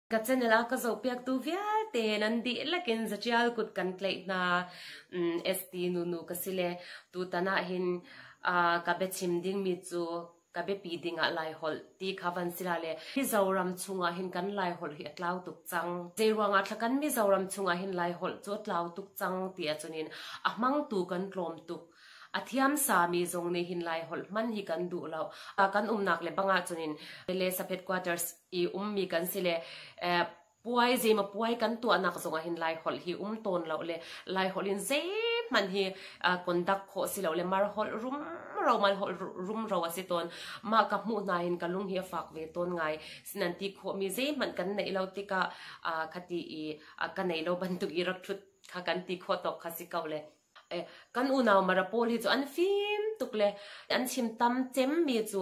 Ka channel a ka zohpiaktu vialte nan dihlak in zaṭial kut kan tlaih hna. ST nunu ka si le tutan ah hin ka biachim dingmi cu ka biapi dingah Laiholh ti kha van si la le Mizoram chungah hin kan Laiholh hi a tlau tuk cang. Zeiruangah thla kan Mizoram chungah hin Laiholh cu a tlau tuk cang ti ahcun in a hmangtu kan tlawm tuk. A thiamsami zong nih hin Laiholh hman hi kan duh lo. Kan umnak le bang ahcun in le Saphet Quarters i ummi kan si le puai zeimaw puai kan tuahnak zongah hin Laiholh hi um tawn lo le Laiholh in zeihmanh hi conduct khawh si lo le mar holh rumro mal holh rumro a si tawn. Mah ka hmuh hna hin ka lung hi a fak ve tawn ngai. Sinan ti khawhmi zeihmanh kan neih lo tikah khati i ka nei lo bantuk i rak ṭhut kha kan ti khawh tawk kha si ko le Kan unau Mara pawl hi cu an fim tuk le an chim tam cemmi cu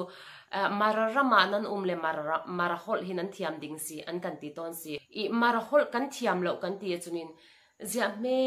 Mara ram ah nan um le Mara holh hi nan thiam ding si an kan ti tawn si. I Mara holh kan thiam lo kan ti ahcun in ziah hme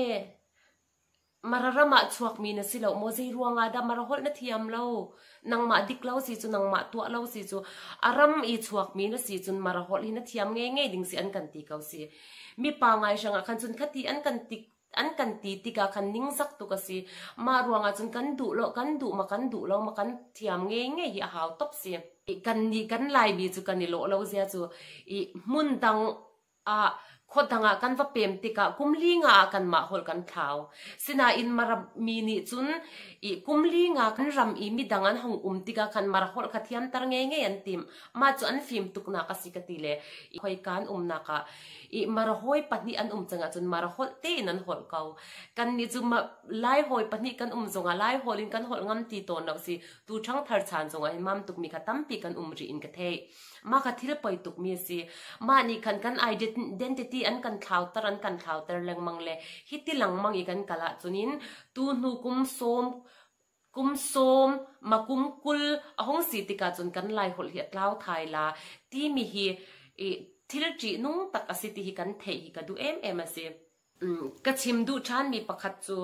Mara ram ah chuakmi na si lo maw zei ruangah dah Mara holh na thiam lo nangmah dik lo si cu nangmah tuah lo si cu a ram i chuakmi na si cun Mara holh hi na thiam ngei ding si an kan ti ko si. Mi pa ngai hrangah khan cun khati an kan ti an kan ti tikah khan ningzak tuk a si. Mah ruangah cun kan duh lo kan duh ma kan duh lo ma kan thiam ngei ngei hi a hau top si. Kan nih kan Laimi cu kan i lawh lo zia cu i hmun dang ah khua dang ah kan va pem tikah kum li nga ah kanmah holh kan thlau. Sinain Mara mi nih cun i kum li nga kan ram i midang an hung um tikah khan Mara holh kha thiamter ngei ngei an timh. Mah cu an fim tuknak a si ka ti le khoika an umnak ah i Mara hawi pahnih an um cang ahcun Mara holh tein an holh ko. Kannih cu Lai hawi pahnih kan um zongah Lai holh in kan holh ngam ti tawn lo si. Tu ṭhangthar chan zongah hin mam tukmi kha tampi kan um rih in ka theih. Mah kha thil poi tukmi a si. Mah nih khan kan identity an kan thlauter an kan thlauter lengmang le hi ti lengmang i kan kal ahcun in tu hnu kum sawm Kum sawm, ma kum 20 a hung si tikah cun kan Laiholh hi a tlau thai la timi hi i thil ṭihnung tak a si ti hi kan theih hi ka duh emem a si. Ka chim duh ṭhanmi pakhat cu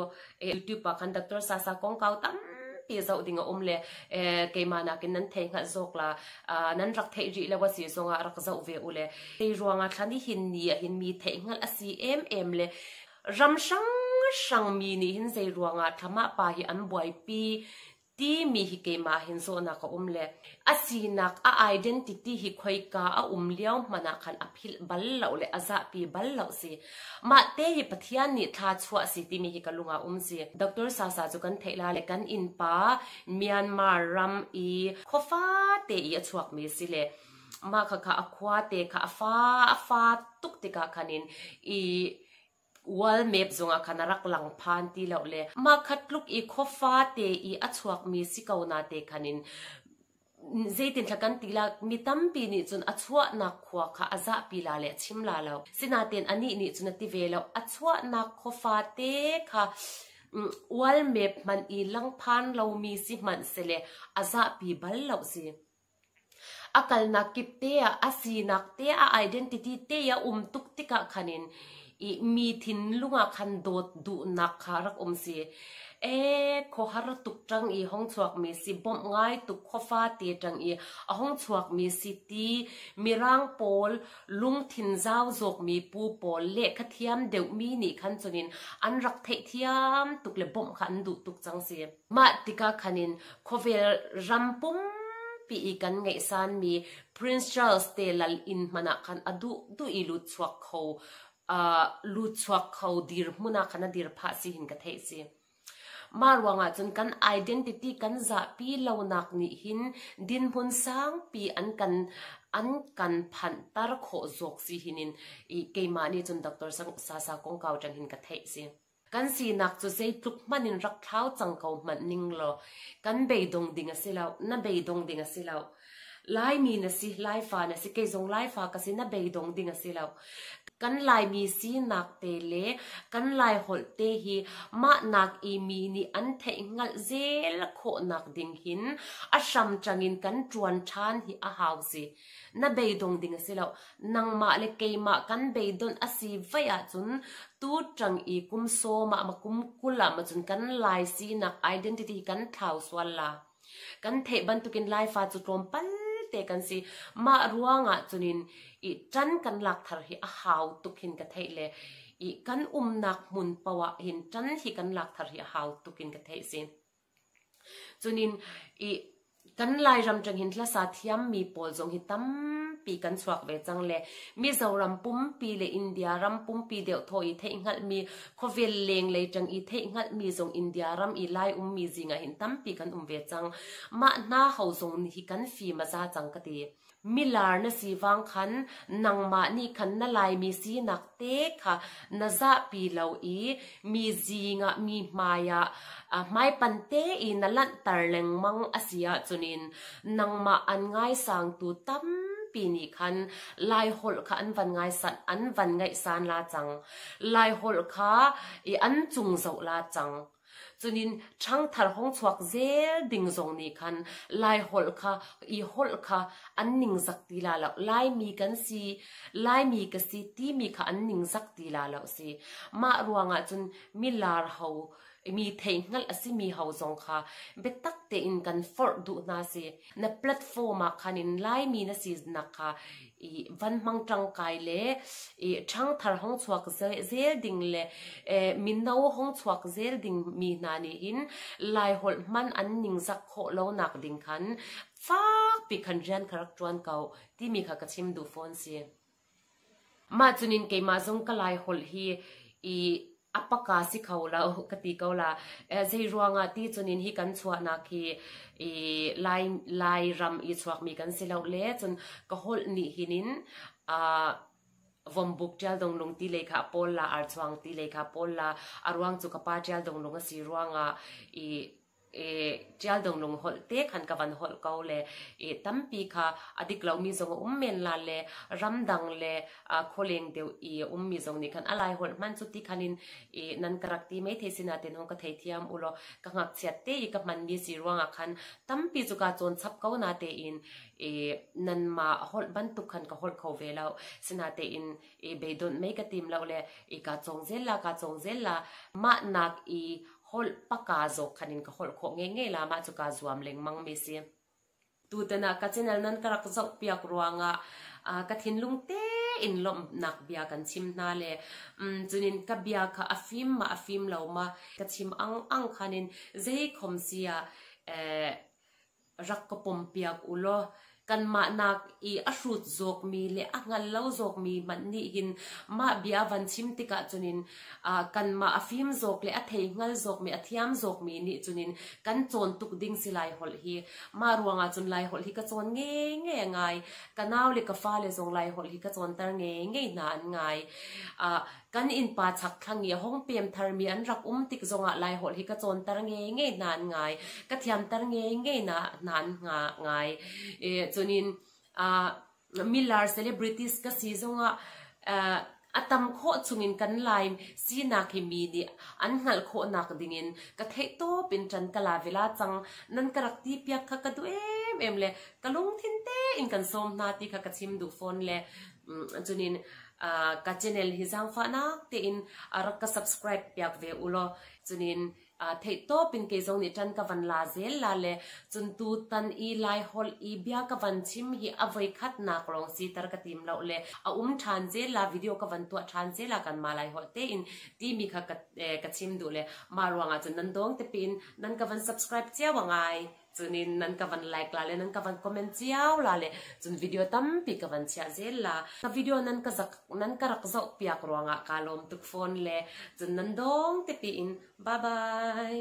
YouTube ah khan Dr. Sasa kongkau tampi zoh ding a um le keimah nakin nan thei hngalh zawk la nan rak theih rih lo a si zongah rak zoh ve u le hei ruangah thlan i hin ni ah hin mi theih hngalh a si emem le Ram hranghrang mi nih hin zei ruangah thlamah pa hi an buaipi timi hi keimah hin zawhnak a um le a sinak a identity hi khoika a um lio hmanh ah khan a philh bal lo le a zahpi bal lo si. Mah te hi Pathian nih thla chuah si timi hi ka lung ah um si. Dr. Sasa cu kan theih la le kan innpa Myanmar ram i khuafa te i a chuakmi si le mah khakha a khua te kha a fa a fa tuk tikah khan in i Wall map zongah khan a rak lang phan ti lo le mah kha tluk i khuafa te i a chuakmi si ko na te khan in zeitin thla kan ti la mi tampi nih cun a chuahnak khua kha a zahpi la le a chim la lo sinain anih nih cun a ti ve lo a chuahnak khuafa te kha wall map hmanh i langphan lomi si hmanh sele a zahpi bal lo si. A kalnak kip te ah a sinak te a identity te a um tuk tikah khan in i mi thinlung ah khan dawt duhnak kha rak um si. Ee khuahar tuk ṭang i hong chuakmi si, bawmh ngai tuk khuafa te ṭang i a hong chuakmi si ti Mirang pawl lungthin zau zawkmi pu pawl lehkha thiam deuhmi nih khan cun in an rak theihthiam tuk le bawmh kha an duh tuk cang si. Mah tikah khan in khawvel ram pumpi i kan ngaihsanmi Prince Charles te lal inn hmanh ah khan a duh duh i lut chuak kho lut chuak kho dirhmun ah khan a dir phah si hin ka theih si. Mah ruangah cun kan identity kan zahpi lonak nih hin dinhmun sangpi an kan an kan phanhter khawh zawk si hin in i keimah nih cun Dr. Sasa kongkau ṭang hin ka theih si. Kan sinak cu zeitluk hmanh in rak thlau cang ko hmanh ning law kan beidong ding a si lo. Na beidong ding a si lo. Laimi na si, Laifa na si, kei zong Laifa ka si, na beidong ding a si lo. Kan Laimi sinak te le kan Laiholh te hi mah nak i mi nih an theihhngalh zel khawhnak ding hin a hram ṭang in kan ṭuan ṭhan hi a hau si. Na beidong ding a si lo. Nangmah le keimah kan beidon a si vai ahcun tu ṭang i kum sawm ah ma kum 20 ah ma cun kan Lai sinak identity kan thlau sual la. Kan theih bantukin Laifa cu tlawmpal te kan si. Mah ruangah cunin i ṭan kan lak thar hi a hau tuk hin ka theih le i kan umnak hmun paoh ah hin ṭan hi kan lak thar hi a hau tuk in ka theih si. Cunin i kan Lairam ṭang hin hlasa thiammi pawl zong hi tampi kan chuak ve cang le Mizoram pumpi le India ram pumpi deuh thaw i theihhngalhmi khuavel lenglei ṭang i theihhngalhmi zong India ram i Lai ummi zingah hin tampi kan um ve cang. Mah hna ho zong nih hi kan fim a za cang ka ti. Milar na si vang khan nangmah nih khan na Laimi sinak te kha na zahpi lo i mi zingah mi hmaiah hmaipan te i na lanhter lengmang a si ahcun in nangmah an ngaisangtu tampi nih khan Laiholh kha an van ngaisan an van ngaihsan la cang. Laiholh kha i an cung zoh la cang. Cunin ṭhangthar hong chuak zel ding zong nih khan Laiholh kha i holh kha an ningzak ti la lo. Laimi kan si, Laimi ka si timi kha an ningzak ti la lo si. Mah ruangah cun milar ho mi theihhngalh a simi ho zong kha biatak tein kan forh duh hna si. Na platform ah khan in Laimi na sinak kha i van hmang ṭangkai le i ṭhangthar hong chuak zel ding le mino hong chuak zel ding mi hna nih hin Laiholh hman an ningzak khawh lonak ding khan fakpi khan rian kha rak ṭuan ko timi kha ka chim duh fawn si. Mah cunin keimah zong ka Laiholh hi i a paka si kho lo ka ti ko la. Zei ruangah ti cunin hi kan chuahnak hi i Lai Lairam i chuakmi kan si lo le cun ka holh nih hinin vombuk ṭial donglung ti lei kha pawl la archuang ti lei kha pawl la a ruang cu ka pa ṭial donglung a si ruangah i ṭial donglung holh te khan ka van holh ko le i tampi kha a dik lomi zong a um men la le ramdang le khualeng deuh i ummi zong nih khan a lai holh hman cu ti khan in i nan ka rak ti maithei sinain hong ka theithiam u law ka ngakchiat te i ka hmanmi si ruangah khan tampi cu ka cawn chap ko na tein i nanmah holh bantuk khan ka holh kho ve lo sinatein i beidawnh mei ka tim lo le i ka cawng zel la ka cawng zel la mah nak i holh paka zawk khan in ka holh khawh ngei la mah cu ka zuam lengmang mi si. Tutan ah ka channel nan ka rak zoh piak ruangah ka thinlung tein lawmhnak bia kan chim hna le cunin ka bia kha a fim ma a fim lo ma ka chim ang ang khanin zei khom si ah rak ka pompiak u law kanmah nak i a hrut zawkmi le a hngal lo zawkmi hmanh nih hin mah bia van chim tikah cunin kanmah a fim zawk le a thei hngal zawkmi a thiam zawkmi nih cunin kan cawn tuk ding si lai holh hi mah ruangah cun lai holh hi ka cawn ngei ngai ka nau le ka fale zong lai holh hi ka cawnter ngei ngei hna an ngai Kan innpa chakthlang i a hong pem tharmi an rak um tik zongah Laiholh hi ka cawnter ngei hna an ngai. Ka thiamter ngei hna an ngai. Cunin milar celebrities ka si zongah a tam khawh chungin kan Lai sinak hi mi nih an hngalh khawhnak dingin ka theih tawp in ṭan ka la vela cang. Nan ka rak ti piak kha ka duh emem le ka lungthin tein kan sawm hna ti kha ka chim duh fawn le cunin ka channel hi zaangfahnak tein rak ka subscribe piak ve u law cunin theih tawp in kei zong nih ṭan ka van la zel la le cun tu tan i lai holh i bia ka van chim hi a voi khatnak lawng siter ka tim lo le a um ṭhan zel la video ka van tuah ṭhan zel la kan mah lai holh tein timi kha ka chim duh le mah ruangah cun nan dawng tepi in nan ka van subscribe cio a ngai Cunin nan ka van like la le nan ka van comment cio la le cun video tampi ka van chiah zel la. Ka video nan ka zak nan ka rak zoh piak ruangah ka lawm tuk fawn le cun nan dawng te piin bye bye.